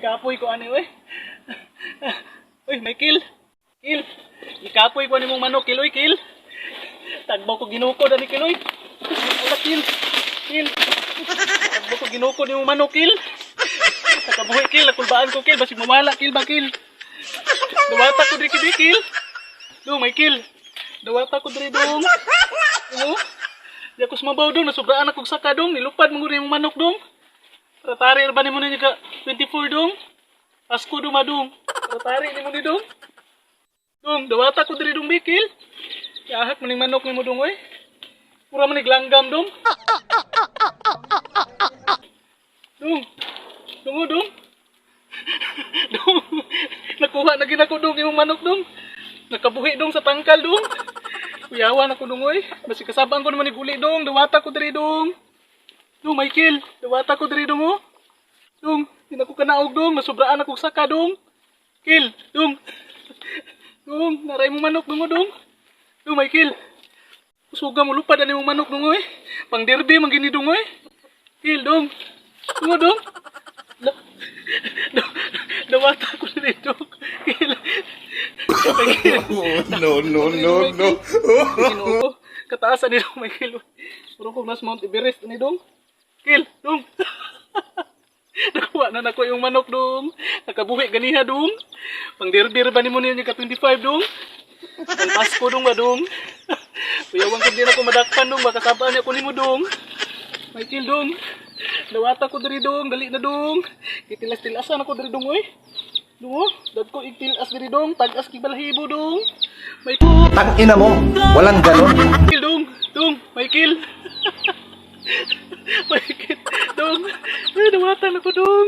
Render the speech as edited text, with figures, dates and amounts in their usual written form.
Gikapoy ko ani, oy. Uy, Michael. Kil. Gikapoy ko ani mong manok, Kil, oy, Kil. Tagbaw ko ginukod ani, Kil, oy. Ala, Kil. Kil. Tagbaw ko ginukod ni mong manok, Kil. Nakabuhi, Kil. Nakulbaan ko, Kil. Basig mamala, Kil ba, Kil. Duwata ko diri kidi, Kil. Dong, Michael. Duwata ko diri, dong. Ano? Di ako sumabaw, dong. Nasubraan ako saka, dong. Nilupad mo rin yung manok, dong. Tratari ba ni mo ninyo ka 24, dong? Pasko dong, madong. Tratari ni mo ni, dong. Dong, duwata ko diri, dong, Mikil. Yahak mo ning manok ni mo, dong, oy. Pura man langgam, dong. Dong. Dong, oh, dong. Dong. Nakuha na gid ako, dong, imong manok, dong. Nakabuhi, dong, sa tangkal, dong. Kuyawan ako, dong, oy. Basi kasabang ko naman ni guli, dong. Duwata ko diri, dong. Dong, Michael. Duwata ko diri, dong, oh. Dong, di na ko kanaog, dong. Nasubraan ako saka, dong. Kil, dong. Dong, naray mo manok, dong, oh, dong. Dong, Michael. Suga mo lupad ani mong manok, dong, oy. Pang derby man gini, dong, oy. Kil, dong. Dong, oh, dong. Dong, dawata ko diri, dong. Kil. No, no, no, no. Ginoo ko. Kataasan ni dong, Michael. Puro kong nas Mount Everest ni dong. Kil, dong. Nakuha na nako yung manok, dong. Nakabuhi ganiha, dong. Pang derby ba nimo niyo ka 25, dong? Pang Pasko, dong ba, dong? Kuyawan ko din ako madakpan, dong, baka sabaan niya ko nimo, dong. Michael, dong. Dawata ko diri, dong, dali na, dong. Kitilas-tilasan ako diri, dong, oy. Dong, oh, dagko igtilas diri, dong, tag-as kay balahibo, dong. Michael. Tang ina mo, walang ganon. Michael, dong, dong, Michael. Michael, dong. Ay, dawatan ako, dong.